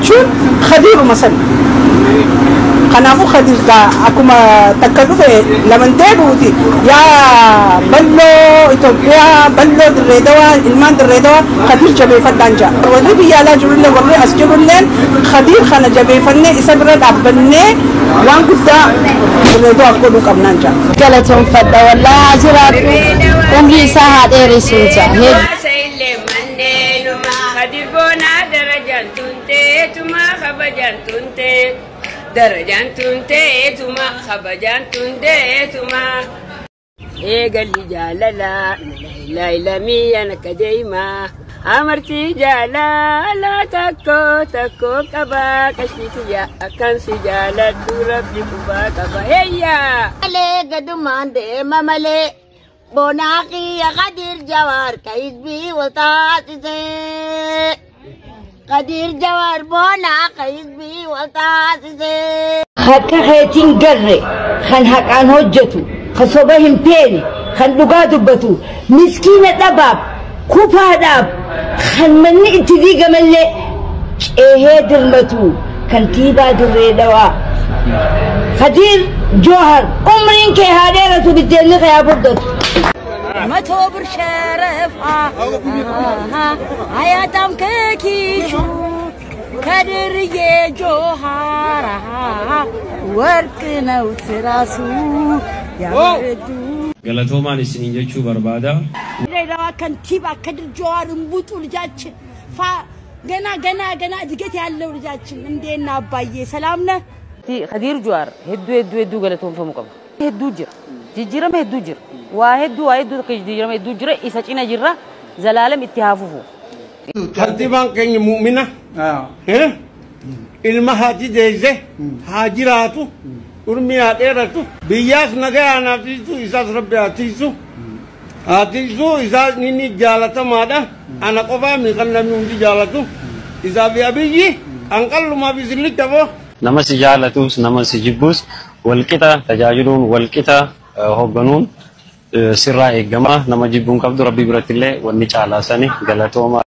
Jechuun Khadiiruma san. Kanaafuu Khadiir gaa akkuma takka dhufe lamantee buuti. Yaa balloo Itoophiyaa, balloo Dirree Dawaa, ilmaan Dirree Dawaa Khadiir jabeeffadhaan jaa. Warri biyya alaa jirullee warri as jirulleen Khadiir kana jabeeffannee isa bira dhaabbannee waan guddaa Dirree Dawaaf godhuu qabnaan jaa. Galatoonfadha wallaahi haa jiraatu umrii isaa haa dheeressuun jaa. Darajaan tunteetuma kabajaan tunteetuma. Eegalli jaalalaa laayilamii akka deemaa amartii jaalalaa takko takko qabaa qashiitiyyaa akkan si jaaladhu rabbi qubaa qaba heeyyaa. Malee gadumaan deema malee bonaa kiyya Khadiir Jawaar ka hizbii wal taasisee. Khadiir Jawaar bonaa ka hizbii wal taasisee. Akka keetiin garre kan haqaan hojjetu kan soba hin feene kan dhugaa dubbatu miskiina dhabaaf kufaadhaaf kan manni itti diigamallee ceehee dirmatu kantiibaa Dirree Dhawaa. Khadiir Joohar umriin kee haa dheeratu biddeenni kee haa furdatu. መቶ ብር ሸረፋ አያጣም ከኪሹ ከድርዬ ጆሃር ወርቅ ነው ትራሱ ያበረዱ Galatoomaan isiniin jechuu barbaada. ድሬዳዋ ከንቲባ ከድር ጆሃር እምቡጡ ልጃችን ገና ገና ገና እድገት ያለው ልጃችን እንዴት ነህ አባዬ? ሰላም ነህ? Khadiir Jawaar hedduu hedduu hedduu galatoonfamuu qaba. Hedduu jira. Jijjiirama hedduu jira. Waa hedduu waa hedduu akka jijjiirama hedduu jira. Isa cina jirra. Zalaalam itti haa fufu. Kantiibaan keenya mu'mina. Ilma haati deesse haa jiraatu. Urmii haa dheeratu. Biyyaas nagaa haa tiisu isaas rabbi haa tiisu. Haa tiisu isaas inni jaalatamaadha. Ana qofaa mi kan namni hundi jaalatu. Isaa fi Abiyyi hanqallumaa fi sillicha boo. Nama si jaalatus nama si jibbus walqixa tajaajiluun walqixa hoogganuun sirraa eegama. Nama jibbuun qabdu rabbii birattillee wanni caalaa sani galatooma.